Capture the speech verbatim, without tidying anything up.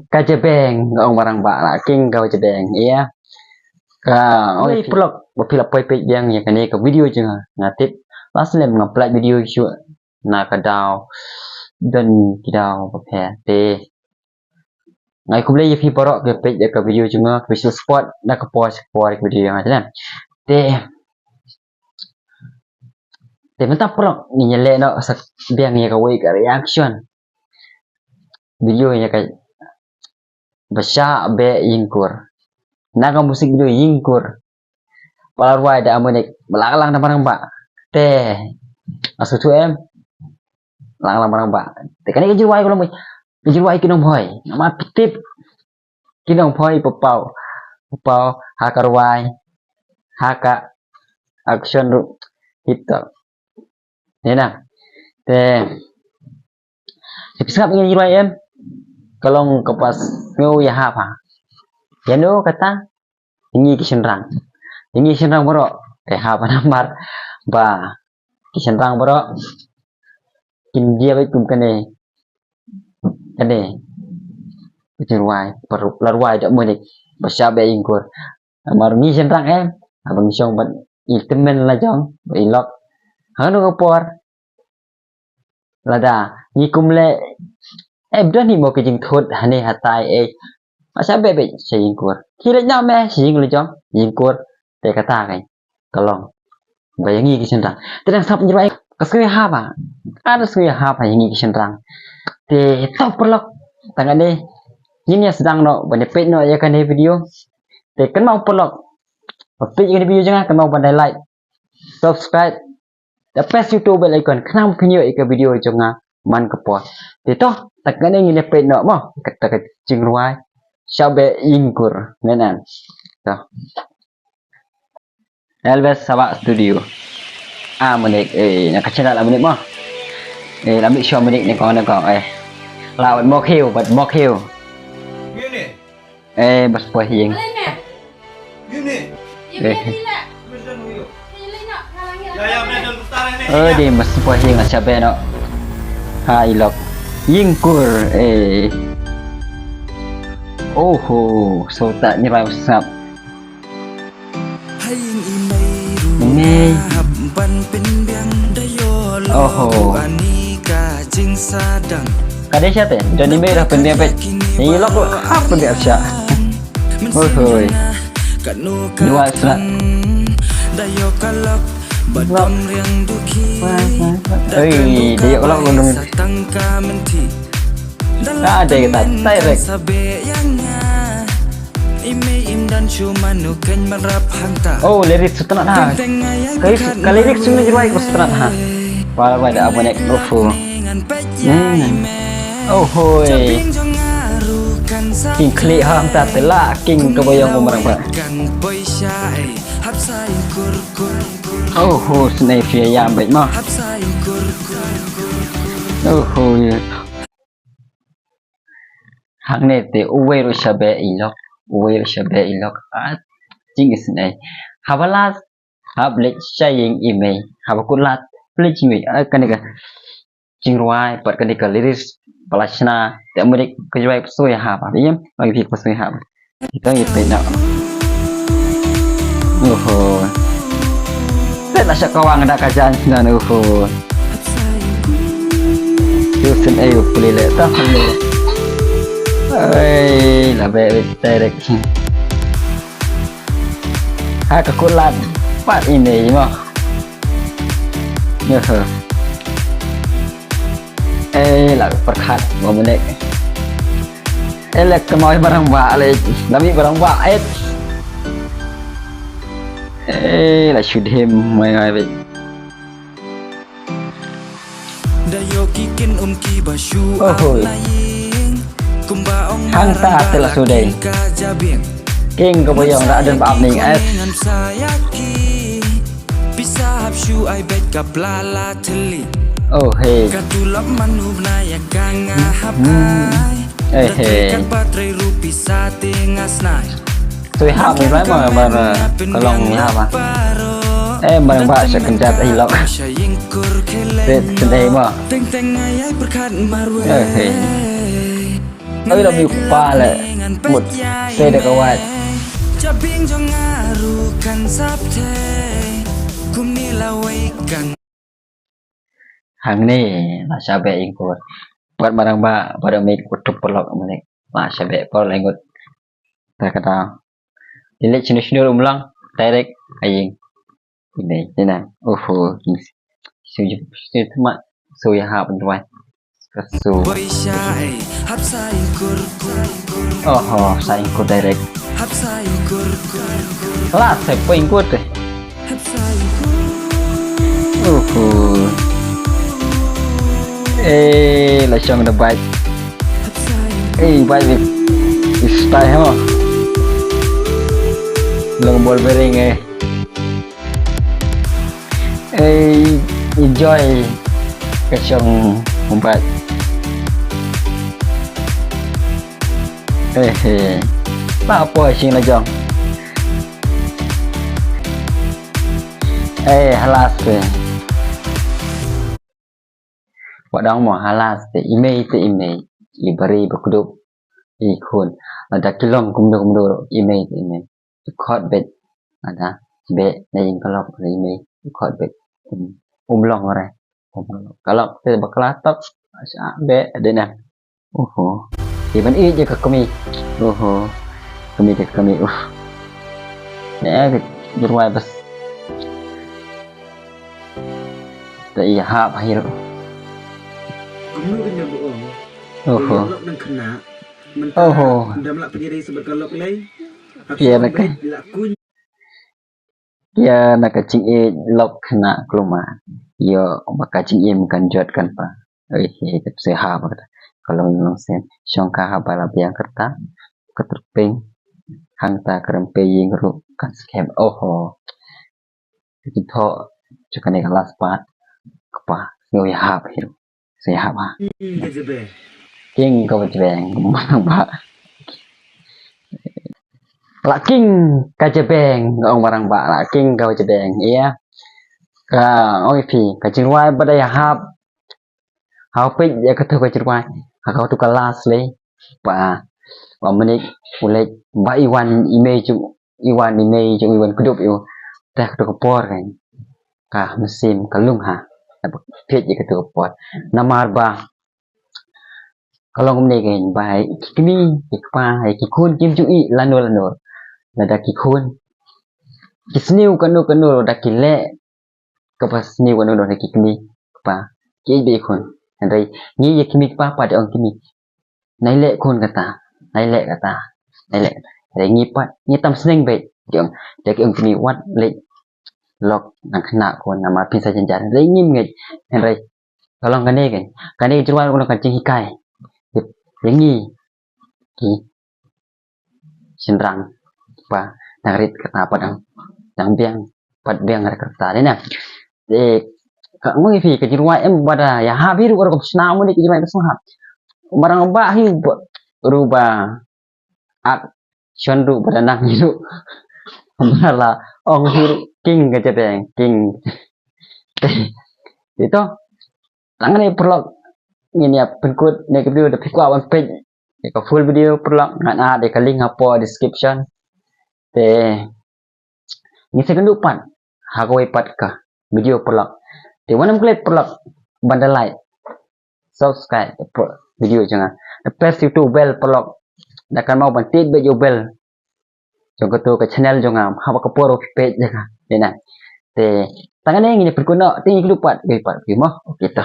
Ka jabeng, nga ong marang ba la king ka jabeng, ïa. Ka ong ïa phi paralok, ba phi la poi peit biang ïa kane ka video jong nga, nga tip. Last time nga pynlait video shuh na ka daw. Don ki daw ba pher te. Nga ai khublei ïa phi baroh ki peit ïa ka video jong nga, ki support na ka por sha ka por ïa ka video jong nga te. Te mynta paralok ngin ïa leh noh sa biang ïa kawei ka reaction video ïa ka Ba shah beh ïingkur. Na ka music video ïingkur. Ba la rwai da Amonik, ba la klang da Marang Bah. Te. Nga sngewthuh em. La klang Marang Bah. Te kane ka jingrwai ka long ba, ka jingrwai ki nongphoi. Namar phi tip. Ki nongphoi paw paw. Paw paw ha ka rwai. Ha ka action ruh. Hip top. Ïa na. Te. Te phi sngap ïa kane ka jingrwai em. Ka long kaba sngew ïahap ha. Ïa no kata? Ïa ngi ki shynrang. Ïa ngi ki shynrang baroh. Te hap namar ba ki shynrang baroh kin jia beit kum kane. Kane. Ka jingrwai, ba la rwai da Amonik. Ba shah beh ïingkur. Namar ngi shynrang em. Haba ngi shong bad i tymmen la jong, bad i lok. Hangno ka por. Lada ngi kum leh, eh, don hi mo ki jingthut hangne hatai, eh. Ba shah beh beh sha ïingkur. Ki leh ñiah me sha ïing la jong, ïingkur. Te kata ka long ba ïa ngi ki shynrang. Te dang sngap jingrwai ka sngew ïahap ha. Ka sngew ïahap ha ïa ngi ki shynrang. Te to paralok, tang kane ngin ïa sdang noh ban ïa peit noh ïa kane video. Te kynmaw paralok, ba peit ïa kane video jong nga kynmaw ban dei like, subscribe, da press ïa uto u bell icon khnang ba phin ïoh ïa ka video jong nga man ka por. Te to, tang kane ngin ïa peit noh mo kata ka jingrwai Shah beh ïingkur. Ngan to. Elvis Sabah Studio. Amonik, eh, na ka channel Amonik mo. Eh, la mih shuwa Amonik ne kong ne kong, eh. La wat mok hiu, wat mok hiu. Eh, bas poh hieng. Eh. Eh, di mas poh hieng la shah beh noh. Ha i lok. Ïingkur, eh. Oho, sota nyerai sap. Mei. Oho. Ka dei sha te, don i mei dah pynbiang peit. Ni lok hap pynbiang sha. Hoi hoi. Dua sat. Lok. Oi, dei lok lok. Ah, dei kata, direct. Oh, lyrics sutnat ha. Ka lyrics, ka lyrics sutnat ha. Wala wala da abang ek. Oh, oh. Hmm. Oh, hoi. King klik ha ta tela king ka boyong umrang ba. Oh, oh, snai fia yam bait ma. Oh, oh. Hangne te uwei ruh shah beh i lok, uwei ruh shah beh i lok. Ah, jing is ne. Haba lad, hap leit sha ïing i mei. Haba kut lad, leit sha ïing i mei. Ah, kane ka jingrwai, pat kane ka lyrics, ba la shna, te Amonik ka jingrwai ka sngewhap. Ïa, ba ngi phi ka sngewhap. Kita ngi peit noh. Oho. Peit la sha kawang da ka jan snan, oho. Yu sien ei u pule le ta le. Ei, la beh beh direct. Ha ka kulat. Pat ini mo. Oho. Eh, la pyrkhat mo mene. Eh, la kynmaw barang ba le. La mih barang ba eh. Eh, la shu dem mai ngai beit. Da ïoh ki kin um ki ba shu ap na ïing. Kumba ong hangta te la shu dei. King ka boyong da don ba ap ning eh. Pisa hap shu ai beit ka pla la thli. Oh, hey. Ka tulop manu bna ïa ka nga hap ai. Eh, hey. Ka ba trei ruh pisa te nga snai. Sui hap ni mai ma ba ka long ni hap ah. Eh, ma ba sha kynjat ai lok. Te tendai ma. Teng teng ai ai berkat marwei. Eh, hey. Oi, la mih u kpa le. Mut. Te da ka wai. Jabieng jong nga ruh kan sap te. Kumne la wei kan. Hangne la sha beh ïing kut. Pat marang ba, ba da mih kut tup pelok mane. La sha beh por lengut. Ta kata. Dile chinu chinu umlang. Direct ka ïing. Ine, ine. Oho, king. Su ju, su ju tma. Su ya hap tuai. Ka su. Boy sha, eh, hap sa ïing kur, kur, kur. Oho, sa ïing kur direct. Hap sa ïing kur, kur, kur. La, sa ïing kur te. Hap sa ïing kur. Oho. Eh, la shong da bike. Hap sa ïing kur. Eh, bike ni. Style ho. Long ball bearing eh. Ei, enjoy ka shong umpat. Eh, eh. Pa po sing la jong. Eh, halas te. Wa dang mo halas te i mei te i mei. I bari ba kdup i khun. Lada ki long kumno kumno i mei te i mei. I khot bet. Lada be na ïing ka lok i mei. I khot bet. Um, um long re. Um long. Ka lok te ba kla tok. Sa be de na. Oho. Iban i je ka kami. Oho. Kami te kami. Uf. Ne ka jurwai bas. Ta i hap hil. Kumno ka nyam ong. Oho. Ka lok nang kena. Oho. Dam lak pejari sebab ka lok lei. Iya, nak. Lak kuny. Iya, nak ka jingïeit lok kena kluma. Yo, ba ka jingim kan jot kan pa. Oi, he, ka pse hap ba kata. Ka long long sen. Shong ka hap ba la biang kata. Ka terping. Hangta ka rem pe ïing ruh kan skhem. Oho. Ki thoh, jong kane ka last part, kpa, sngew ïahap hi, sngew ïahap ha. King ka jabeng. King ka jabeng, ba. La king ka jabeng, ong barang ba, la king ka jabeng, ïa. Ka, ong ïa phi, ka jingrwai ba da ïahap, ha u peit ïa katu ka jingrwai, ha katu ka last lei, ba, ba manik, u leit, ba i wan i mei jong, i wan i mei jong, i wan kdup ïa u, te katu ka por kan, ka mynsiem, ka lung ha, ba peit ïa katu ka por, namar ba, ka long kumne kan, ba, ki kmie, ki kpa, ki khun, kim ju i, lano lano, lada ki khun, ki sniew kano kano, lada ki leh, kaba sniew kano kano ki kmie, kpa, ki ïeit bha ïa ki khun. Hynrei, ngi ïa ki kmie ki kpa pat ong kmie. Nai leh khun kata, nai leh kata, nai leh kata. Hynrei ngi pat, ngi tam sneng bha, ki ong, te ki ong kmie wat leh lok nang khynnah khun namar phin sa jynjar. Hynrei ngim ngeit, hynrei, ka long kane kan, kane ka jingrwai ka long ka jinghikai. Ïa ngi, ki shynrang, ba, nang rit kata pat dang, dang biang, pat biang rit kata, dei na. Eh, ka ngoi phi, ka jingrwai em ba da, ïahap hi ruh, ruh ka shna muni ka jingrwai ka sngewhap. Marang ba hi, ba, ruh ba, ak, shon ruh ba da nang hi ruh. Ba la, ong hi ruh, king ka jabeng, king. Ito, tang ne paralok, ngin ïa pynkut, ne ka video da phi kwah ban peit. Ïa ka full video paralok ngan add ïa ka link hapoh description. Te ngin sa ïakynduh pat ha kawei pat ka video paralok. Te wat nym klet paralok ban da like, subscribe ïa ka video jong nga. Da press ïa utu u bell paralok. Da kynmaw ban tied beit ïa u bell jong katu ka channel jong nga, haba ka por phi peit ïa ka. Dei na. Te tang ne ngin ïa pynkut noh, te ngin ïakynduh pat, kawei pat, kawei mo. Okay to.